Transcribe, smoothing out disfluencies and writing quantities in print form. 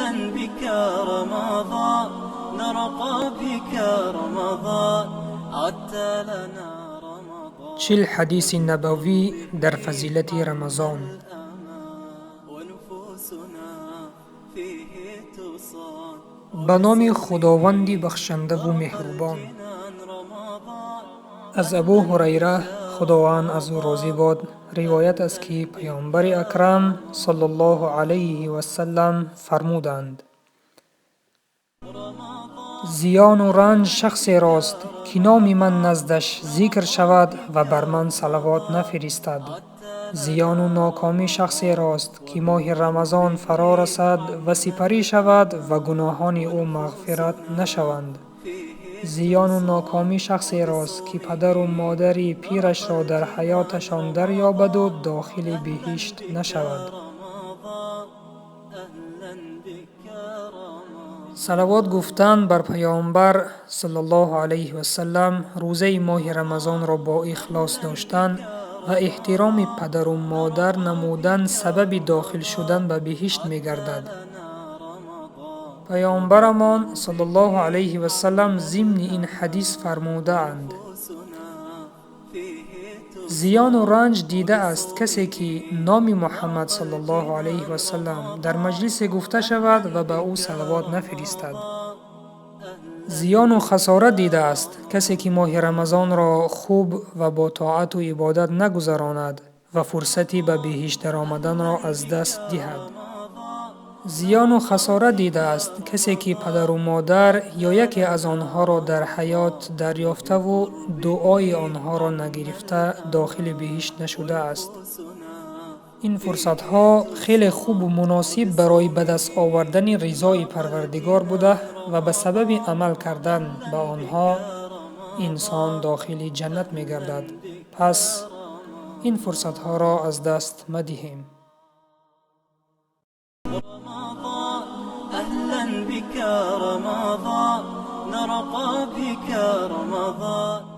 أهلا بك رمضان، نرقى بك رمضان، عدت لنا رمضان. 40 ҳадиси набавӣ дар фазилати Рамазон. ونفوسنا فيه تصان. Ба номи Худованди бахшандаву меҳрубон. رمضان. Аз Абу Ҳурайра, Худованд аз ӯ розӣ бод, ривоят аст, ки Паёмбари Акрам саллаллоҳу алайҳи васаллам фармуданд: зиёну ранҷ шахсерост, ки номи ман наздаш зикр шавад ва бар ман салавот нафиристад. Зиёну нокомӣ шахсерост, ки моҳи Рамазон фаро расад ва сипарӣ шавад ва гуноҳони ӯ мағфират нашаванд. Зиёну нокомӣ шахсерост, ки падару модари пирашро дар ҳаёташон дарёбаду дохили биҳишт нашавад. Салавот гуфтан бар Паёмбар саллаллоҳу алайҳи васаллам, рӯзаи моҳи Рамазонро бо ихлос доштан ва эҳтироми падару модар намудан сабаби дохил шудан ба биҳишт мегардад. Паёмбарамон саллаллоҳу алайҳи васаллам зимни ин ҳадис фармудаанд: зиёну ранҷ дидааст касе, ки номи Муҳаммад саллаллоҳу алайҳи васаллам дар маҷлисе гуфта шавад ва ба ӯ салавот нафиристад. Зиёну хасорат дидааст касе, ки моҳи Рамазонро хуб ва бо тоату ибодат нагузаронад ва фурсати ба биҳишт даромаданро аз даст диҳад. Зиёну хасорат дидааст касе, ки падару модар ё яке аз онҳоро дар ҳаёт дарёфтаву дуои онҳоро нагирифта дохили биҳишт нашудааст. Ин фурсатҳо хеле хубу муносиб барои ба даст овардани ризои Парвардигор буда ва ба сабаби амал кардан ба онҳо инсон дохили ҷаннат мегардад. Пас ин фурсатҳоро аз даст мадиҳем. أهلا بك رمضان، نرقى بك رمضان.